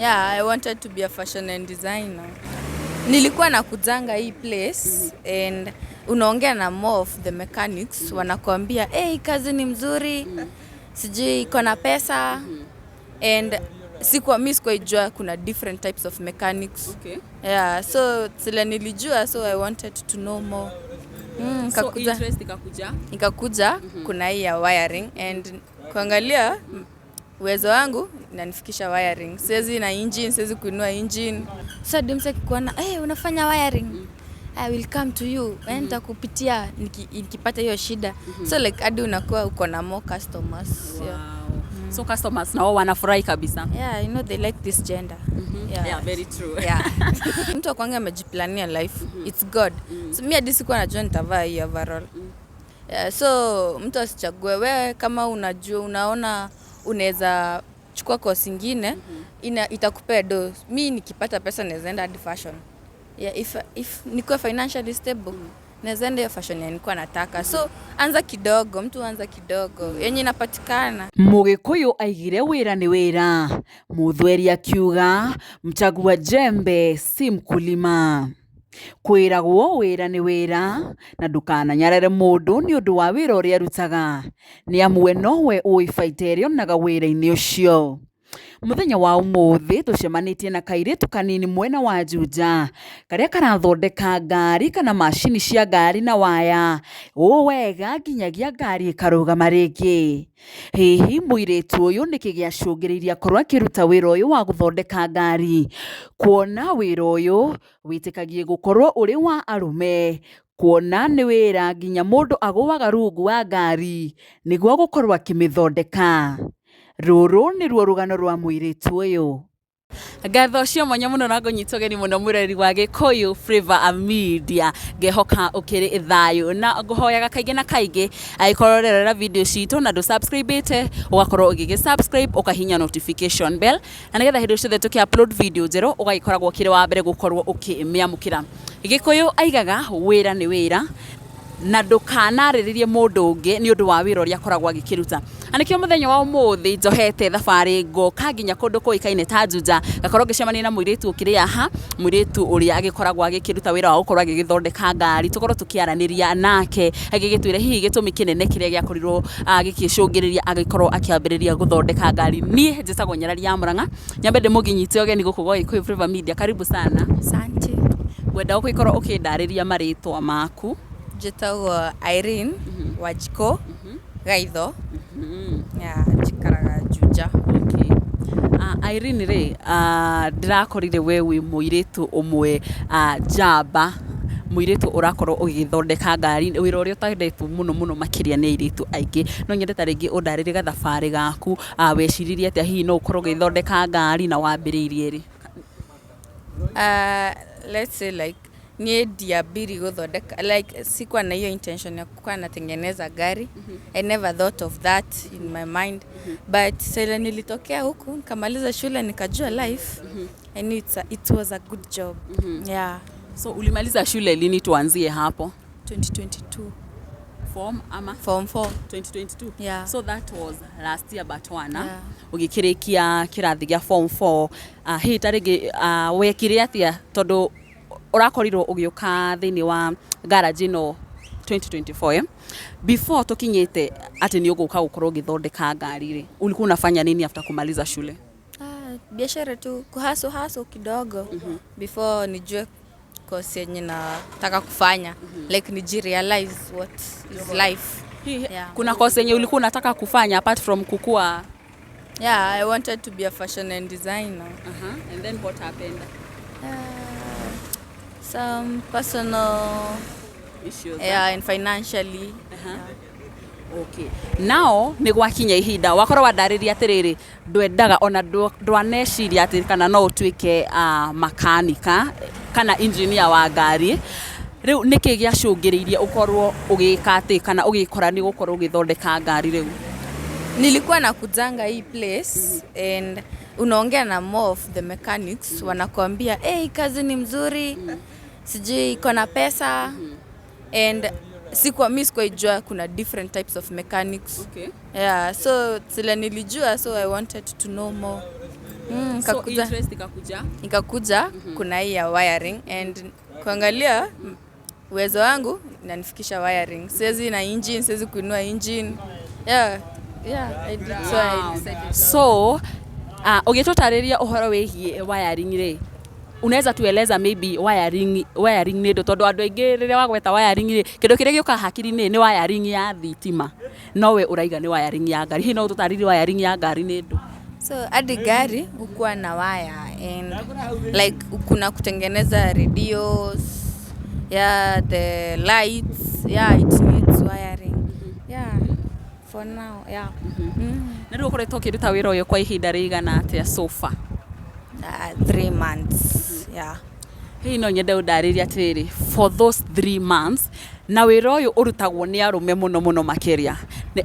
Yeah, I wanted to be a fashion and designer. Nilikuwa nakujanga hii place and unaongea na more of the mechanics, wanakuambia, "Hey, kazi ni mzuri, sijui iko na pesa," and sikuwa mi sikuwaijua kuna different types of mechanics. Yeah, so sile nilijua, so I wanted to know more. So Kakuja, interest ikakuja. Ikakuja kuna hii ya wiring and kuangalia uwezo wangu inanifikisha wiring. Siwezi na engine, siwezi kuinua engine. So demsa akikuona, "Hey, unafanya wiring, I will come to you mm, nitakupitia nikipata hiyo shida." So like hadi unakuwa uko na more customers. Yeah. So customers nao wanafurahi kabisa. Yeah, they like this gender. Yeah. Yeah, very true. Yeah. Mtu akwanga amejiplania life. It's God. So mi hadi sikuwa najua nitavaa hii overall. Yeah, so mtu asichague. Wewe kama unajua, unaona unaweza chukua course ingine, itakupea do. Mi nikipata pesa naweza enda hadi fashion. Yeah, if nikuwe financially stable, naweza enda hiyo fashion ya nilikuwa nataka. So anza kidogo, mtu anza kidogo yenye inapatikana. Mũgĩkũyũ aigire wĩra nĩ wĩra, Mũthweri akiuga mchagua jembe si mkulima. Kwĩragwo wĩra nĩ wĩra na ndũkananyarare mũndũ nĩ ũndũ wa wĩra ũrĩa arutaga, nĩ amu we nowe ũĩ baita ĩrĩa onaga wĩra-inĩ ũcio. Mũthenya wa ũmũthĩ tũcemanĩtie na kairĩtu kanini mwena wa Juja karĩa karathondeka ngari kana macini cia ngari na waya ũũ wega nginyagia ngari ĩkarũgama rĩngĩ. Hihi mũirĩtu ũyũ nĩkĩ gĩacũngĩrĩirie akorwo akĩruta wĩra ũyũ wa gũthondeka ngari, kuona wĩra ũyũ wĩtĩkagie gũkorwo ũrĩ wa arũme, kuona nĩ wĩra nginya mũndũ agũaga rungu wa ngari nĩguo gũkorwo akĩmĩthondeka? Rũrũ nĩruo rũgano rwa mũirĩtu ũyũ. Ngatho cia mwanya mũno na ngũnyita ũgeni mũno mwĩroreri wa Gĩkũyũ Flavour Media. Ngehoka ũkĩrĩ thayũ na ngũhoyaga kaingĩ na kaingĩ, angĩkorwo ũrerorera video citũ na ndũ subscribe-ĩte, ũgakorwo ũgĩgĩ subscribe, ũkahihinya notification bell, na nĩgetha hĩndĩ ciothe tũkĩ upload video njerũ ũgagĩkoragwo ũkĩrĩ wa mbere gũkorwo ũkĩmĩamũkĩra. Gĩkũyũ aigaga wĩra nĩ wĩra na ndũkanarĩrĩrie mũndũ ũngĩ nĩ ũndũ wa wĩra ũrĩa akoragwo agĩkĩruta, na nĩkĩo mũthenya wa ũmũthĩ njohete thabarĩ ngoka nginya kũndũ kũĩkaine ta Juja, ngakorwo ngĩcemania na mũirĩtu ũkĩrĩ haha, mũirĩtu ũrĩa agĩkoragwo agĩkĩruta wĩra wa gũkorwo agĩgĩthondeka ngari. Tũkorwo tũkĩaranĩria nake agĩgĩtwĩra hihi gĩtũmi kĩnene kĩrĩa gĩakorirwo gĩkĩcũngĩrĩria agĩkorwo akĩambĩrĩria gũthondeka ngari. Niĩ njĩtagwo Nyarari ya Mũrang'a. Nyambe ndĩmũginyite ũgeni gũkũ gwa Gĩkũyũ Flavour Media. Karibu sana. Asante. Ngwenda ũgĩkorwo ũkĩndarĩria marĩtwa maku. Njĩtagwo Irene Wanjikũ Gaitho. Yeah, njikaraga Juja. Okay. Irene rĩ, ndĩrakorire we wĩ mũirĩtu ũmwe njamba, mũirĩtu ũrakorwo ũgĩthondeka ngari, wĩra ũrĩa ũtendetwo mũno mũno makĩria nĩ airĩtu aingĩ. No nyende ta rĩngĩ ũndarĩrie gathabarĩ gaku, weciririe atĩa hihi no ũkorwo ũgĩthondeka ngari na wambĩrĩirie rĩ? Let's say like niĩ ndiambiri gũthondeka, like sikuwa na hiyo intention ya kukuwa natengeneza gari. I never thought of that in my mind, but sasa nilitokea huku nikamaliza shule, nikajua life. I knew it was a good job, yeah. So ulimaliza shule lini? Tuanzie hapo. 2022. Form ama? Form 4. 2022? Yeah. So that was last year but one. Yeah. Ũgĩkĩrĩkia kĩrathi gĩa form 4, hihi ta rĩngĩ wekire atĩa, tondũ ũrakorirwo ũgĩũka thĩinĩ wa garage ĩno 2024, eh? Before tũkinyĩte atĩ nĩ ũgũka gũkorwo ũgĩthondeka ngari rĩ, ulikuwa unafanya nini after kumaliza shule? Ah, biashara tu, kuhustle hustle kidogo before nijue course yenye nataka kufanya, like nijirealize what is life. Yeah. Kuna course yenye ulikuwa unataka kufanya apart from kukua? Yeah, I wanted to be a fashion and designer. And then what happened? Some personal issues. Yeah, and financially. Okay. Now nĩ gwakinya ihinda wakorwo wandarĩria atĩrĩrĩ, ndwendaga ona ndwaneciria atĩ kana no ũtuĩke makanika kana engineer wa ngari. Rĩu nĩkĩ gĩacũngĩrĩirie ũkorwo ũgĩka atĩ kana ũgĩkora nĩ gũkorwo ũgĩthondeka ngari rĩu? Nilikuwa nakujanga hii place and unaongea na more of the mechanics, wanakuambia, "Hey, kazi ni mzuri, sijui iko na pesa," and sikuwa mi sikuwaijua kuna different types of mechanics. Yeah, so sile nilijua, so I wanted to know more. So Kakuja interest ikakuja. Ikakuja kuna hii ya wiring and kuangalia uwezo wangu inanifikisha wiring, siwezi na engine, siwezi kuinua engine. Yeah, I did, so I decided. So ũgĩtũtarĩria ũhoro wĩgiĩ wiring rĩ, unaweza tueleza maybe wiring nĩ ndũ? Tondũ andũ aingĩ rĩrĩa wagweta wiring rĩ, kĩndũ kĩrĩa gĩũkaga hakiri-inĩ nĩ wiring ya thitima, no we ũraiga nĩ wiring ya ngari. Hihi no ũtũtarĩrie wiring ya ngari nĩ ndũ? So hadi gari hukuwa na waya and like kuna kutengeneza radios, yeah, the lights, yeah, it needs wiring. Yeah, for now, yeah. Na rĩu ũkoretwo ũkĩruta wĩra ũyũ kwa ihinda rĩigana atĩa so far? 3 months, yeah. Hihi no nyende ũndarĩrie atĩrĩrĩ, for those 3 months, na wĩra ũyũ ũrutagwo nĩ arũme mũno mũno makĩria.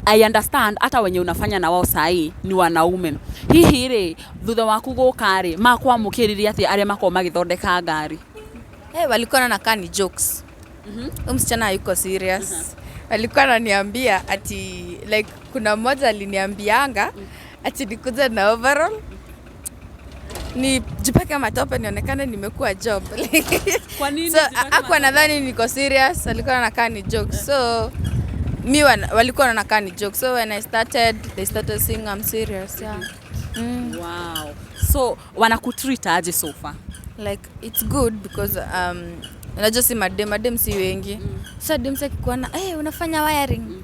I understand hata wenye unafanya na wao sahi ni wanaume. Hihi rĩ, thutha waku gũka rĩ, makwamũkĩrire atĩa arĩa makoragwo magĩthondeka ngari? Hey, walikuwa wanakaa ni jokes, huyu msichana hayuko serious. Walikuwa wananiambia ati, like kuna mmoja aliniambianga ati nikuja na overall ni jipake matope nionekane nimekuwa job. Kwa nini So jipake? Hakuwa nadhani niko serious, alikuwa anakaa ni jokes. So mi walikuwa wanakaa ni jokes. So when I started, they started seeing I'm serious, yeah. Wow. So wanakutreat aje so far? Like it's good because unajua si madem si wengi. So dem akikuona, "Hey, unafanya wiring,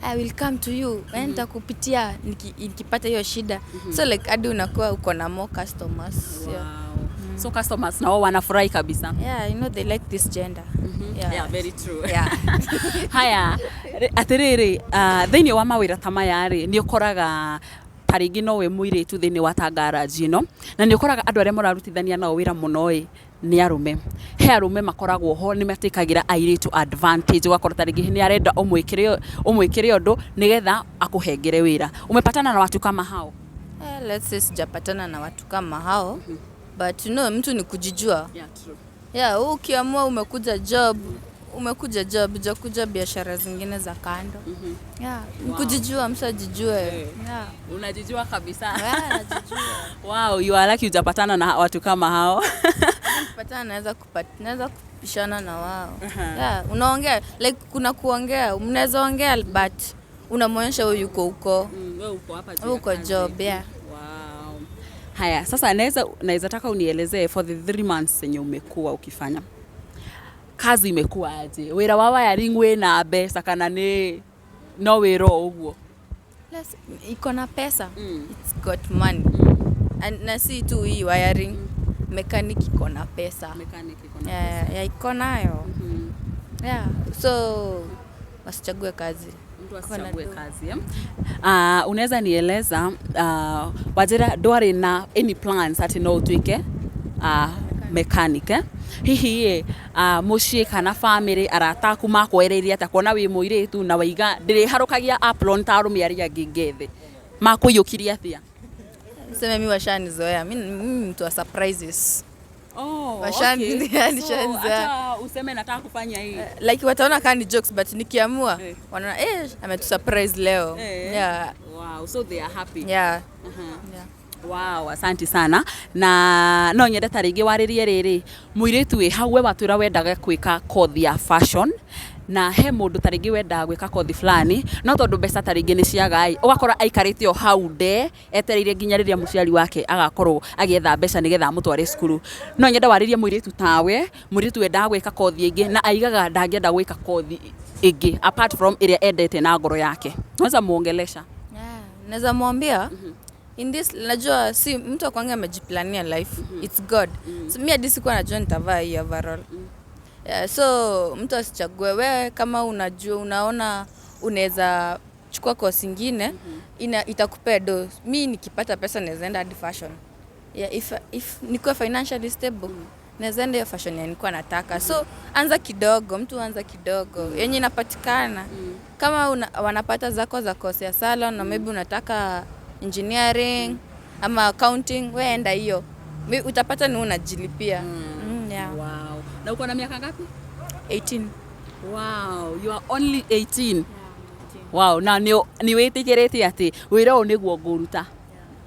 I will come to you mm, nitakupitia nikipata hiyo shida." So like hadi unakuwa uko na more customers, yeah. Wow. So customers nao wanafurahi kabisa. Yeah, you know they like this gender, yeah. Yeah, very true. Haya, atĩrĩrĩ, thĩinĩ wa mawĩra ta maya rĩ, nĩ ũkoraga ta rĩngĩ no we mũirĩtu thĩinĩ wa ta garage ĩno, na nĩ ũkoraga andũ arĩa mũrarutithania nao wĩra mũno ĩ nĩ arũme. He arũme makoragwo ho nĩ matĩkagĩra airĩtu advantage, ũgakora ta rĩngĩ nĩ arenda ũmwĩkĩre ũndũ nĩgetha akũhengere wĩra. Umepatana na watu kama hao? Eh, let's say sijapatana na watu kama hao, but you know, mtu ni kujijua. Yeah, true. Yeah, wewe ukiamua umekuja job, umekuja job, hujakuja biashara zingine za kando. Yeah, ni kujijua, mtu ajijue. Yeah. Unajijua kabisa. Yeah, najijua. Wow, you are lucky hujapatana na watu kama hao. Kupatana naweza kupishana na wao. Yeah, unaongea, like kuna kuongea, mnaweza ongea but unamwonyesha huyu yuko huko. Wewe uko hapa juu ya Uko kazi. job, yeah. Wow. Haya, sasa naweza taka unielezee for the 3 months yenye umekuwa ukifanya kazi, imekuwa aje? Wĩra wa wiring wĩna mbeca kana nĩ no wĩra o ũguo? Iko na pesa. It's got money. And na si tu hii wiring, mechanic iko na pesa. Mechanic iko na Yeah, iko nayo. Yeah, so wasichague kazi. Mtu Iko na asichague do. Kazi, eh? Unaweza nieleza, wanjĩra ndwarĩ na any plans atĩ no ũtuĩke mechanic, eh? Hihi ĩ, mũciĩ kana family, arata aku makwereirie atĩa kuona wĩ mũirĩtu na waiga ndĩrĩharũkagia apron ta arũme arĩa angĩ ngethe? Makũiyũkirie atĩa? Sema mi washanizoea. Mi mtu wa surprises. Oh, okay. So, Nishaanza. hata useme nataka kufanya hii. Like wataona kaa ni jokes, but nikiamua wanaona, "Eh, ametusurprise leo." Yeah. Wow, so they are happy. Yeah. Yeah. Wow, asante sana. Na no nyende ta rĩngĩ warĩrie rĩrĩ mũirĩtu wĩ hau, we watwĩra wendaga gwĩka kothi ya fashion, na he mũndũ ta rĩngĩ wendaga gwĩka kothi fulani, no tondũ mbeca ta rĩngĩ nĩ ciaga ĩ, ũgakora aikarĩte o hau nde etereire nginya rĩrĩa mũciari wake agakorwo agĩetha mbeca nĩgetha amũtware cukuru. No nyende warĩrie mũirĩtu tawe, mũirĩtu wendaga gwĩka kothi ĩngĩ na aigaga ndangĩenda gwĩka kothi ĩngĩ apart from ĩrĩa endete na ngoro yake. Unaweza muongelesha? Yeah, naweza mwambia in this, najua si mtu akwange amejiplania life, it's God. So mi hadi sikuwa najua nitavaa hii overall. Yeah, so mtu asichague. Wewe kama unajua unaona unaweza chukua course ingine itakupea do, mi nikipata pesa naweza enda hadi fashion. Yeah, if nikuwe financially stable, naweza enda hiyo fashion ya nilikuwa nataka. So anza kidogo, mtu anza kidogo yenye inapatikana. Kama wanapata zako za course ya salon na maybe unataka engineering ama accounting, we enda hiyo. Utapata ni unajilipia. Yeah. Wow. Na uko na miaka ngapi? 18. Wow, you are only 18. Wow, na nĩ wĩtĩkĩrĩte atĩ wĩra ũyũ nĩguo ngũruta.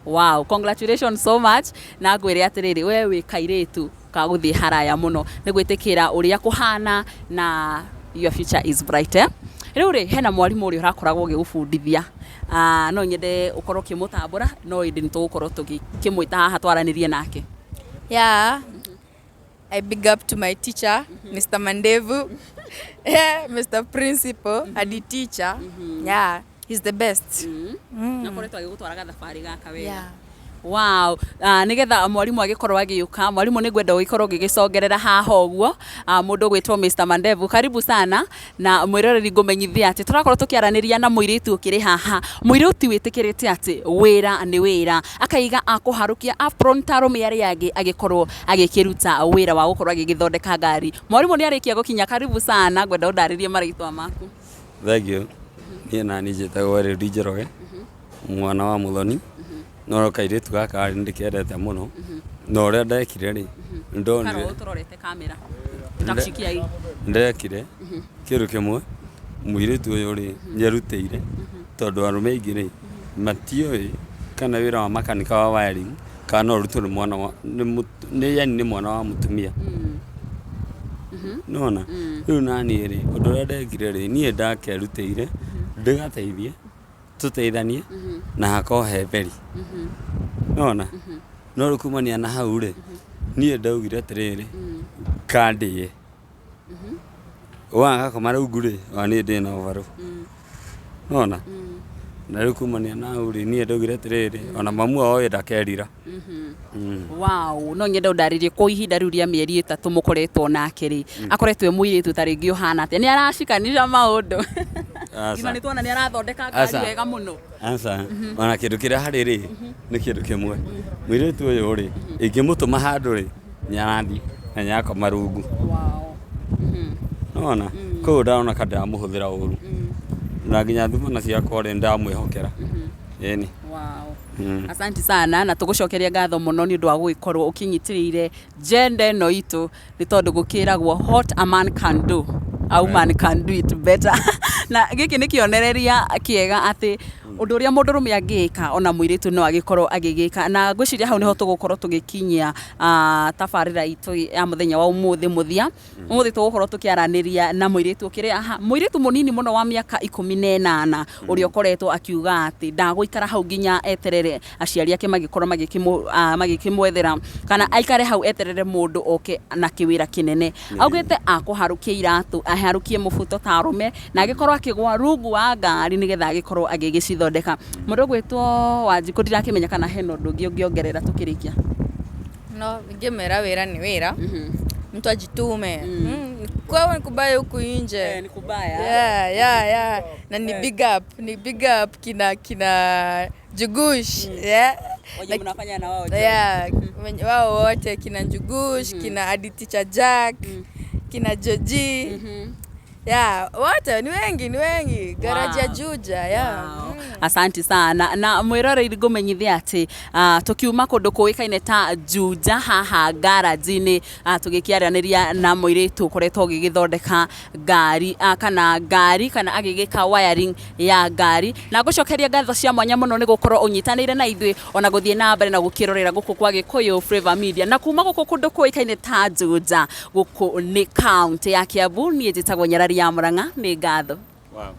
Wow, congratulations so much. Na ngwĩre atĩrĩrĩ, we wĩ kairĩtu ka gũthiĩ haraya mũno nĩ gwĩtĩkĩra ũrĩa kũhana na your future is bright, eh? Rĩu rĩ, hena mwarimũ ũrĩa ũrakoragwo ũgĩgũbundithia. Ah, no nyende ũkorwo ũkĩmũtambũra, no ĩndĩ nĩ tũgũkorwo tũgĩkĩmwĩta haha twaranĩrie nake. Yeah, I big up to my teacher, Mr. Mandevu. Yeah, Mr. Principal, adi teacher. Yeah, he's the best. Nakoretwo agĩgũtwara gathabarĩ gaka wega. Yeah. Wow. Nigetha mwarimũ agĩkorwo agĩũka, mwarimũ, nĩ ngwenda ũgĩkorwo ũgĩgĩcongerera haha ũguo. Mũndũ ũgwĩtwo Mr. Mandevu, karibu sana. Na mwĩroreri, ngũmenyithia atĩ tũrakorwo tũkĩaranĩria na mũirĩtu ũkĩrĩ haha, mũirĩtu wĩtĩkĩrĩte atĩ wĩra nĩ wĩra, akaiga akũharũkia apron ta arũme arĩa angĩ, agĩkorwo agĩkĩruta wĩra wa gũkorwo agĩgĩthondeka ngari. Mwarimũ nĩ arĩkia gũkinya, karibu sana. Ngwenda ũndarĩrie marĩtwa maku. Thank you. Niĩ nani njĩtagwo Eliud Njoroge, mwana wa Mũthoni. No kairĩtu gaka rĩ, nĩndĩkendete mũno. Na ũrĩa ndekire rĩ, nĩndonire Karoo tũrorete kamera, tutakushikia hii. Ndekire kĩndũ kĩmwe, mũirĩtu ũyũ rĩ, nĩerutĩire, tondũ arũme aingĩ rĩ, matiũĩ kana wĩra wa makanika wa wiring kana no ũrutwo nĩ mwana wa nĩ nĩ yani nĩ mwana wa mũtumia. Nĩwona? Rĩu naniĩ rĩ, ũndũ ũrĩa ndekire rĩ, niĩ ndakerutĩire ndĩgateithie, tũteithanie na hakorwo he theri. Nĩwona? No rĩu kumania na hau rĩ, niĩ ndaugire atĩrĩrĩ, kandĩe. Wona gakoma rungu rĩ, ona niĩ ndĩ na ũbarũ. Nĩwona? Na rĩu kumania na hau rĩ, niĩ ndaugire atĩrĩrĩ, ona mamu wao ĩ ndakerira. Wow, no nyende ũndarĩrie, kwa ihinda rĩu rĩa mĩeri 3 mũkoretwo nake rĩ, akoretwo e mũirĩtu ta rĩngĩ ũhana atĩa? Nĩ aracikanisha maũndũ? Aca. Ngina nĩ tuona nĩ arathondeka ngari Aca. wega mũno. Aca, ona kĩndũ kĩrĩa harĩ rĩ, nĩ kĩndũ kĩmwe. Mũirĩtu ũyũ rĩ, ingĩmũtũma handũ rĩ, nĩarathiĩ na nĩarakoma rungu. Nĩwona? Koguo ndarona ka ndĩramũhũthĩra ũru. Na nginya thumana ciakwa rĩ, nĩndamwĩhokera. Ĩni. Wow. Asante sana, na tũgũcokeria ngatho mũno nĩ ũndũ wa gũgĩkorwo ũkĩnyitĩrĩire gender ĩno itũ, nĩ tondũ gũkĩragwo what a man can do, a woman can do it better. Na gĩkĩ nĩ kĩonereria kĩega atĩ ũndũ ũrĩa mũndũrũme angĩka, ona mũirĩtu no agĩkorwo agĩgĩka. Na ngwĩciria hau nĩho tũgũkorwo tũgĩkinyia tabarĩra itũ ya mũthenya wa ũmũthĩ mũthia. Ũmũthĩ tũgũkorwo tũkĩaranĩria na mũirĩtu ũkĩrĩ aha, mũirĩtu mũnini mũno wa mĩaka 18, ũrĩa ũkoretwo akiuga atĩ ndagũikara hau nginya eterere aciari ake magĩkorwo magĩkĩmwethera, kana aikare hau eterere mũndũ oke na kĩwĩra kĩnene. Augĩte akũharũkia iratũ, aharũkie mũbuto ta arũme, na agĩkorwo akĩgwa rungu wa ngari nĩgetha agĩkorwo agĩgĩcithondeka. Mũndũ ũgwĩtwo Wanjikũ, ndirakĩmenya kana hena ũndũ ũngĩ ũngĩongerera tũkĩrĩkia. No, ingĩmera wĩra nĩ wĩra, mtu ajitume. Kwao ni kubaya huku nje. Ni kubaya. Yeah. Na ni big up, ni big up kina Jugush. Yeah. Wenye mnafanya na wao job. Yeah, wao wote, kina Njugush, kina Adi Teacher Jack, kina Joji. Yeah, wote ni wengi, ni wengi. Garage ya Juja, yeah. Wow. Asante sana. Na mwĩroreri, ngũmenyithia atĩ tũkiuma kũndũ kũĩkaine ta Juja haha garage-inĩ, tũgĩkĩaranĩria na mũirĩtu ũkoretwo ũgĩgĩthondeka ngari, kana ngari kana agĩgĩka wiring ya ngari. Na ngũcokeria ngatho cia mwanya mũno nĩ gũkorwo ũnyitanĩire na ithuĩ, ona gũthiĩ na mbere na gũkĩrorera gũkũ kwa Gĩkũyũ Flavour Media. Na kuma gũkũ kũndũ kũĩkaine ta Juja, gũkũ nĩ kaunti ya Kiambu, niĩ njĩtagwo Nyarari ya Mũrang'a. Nĩ ngatho. Wow.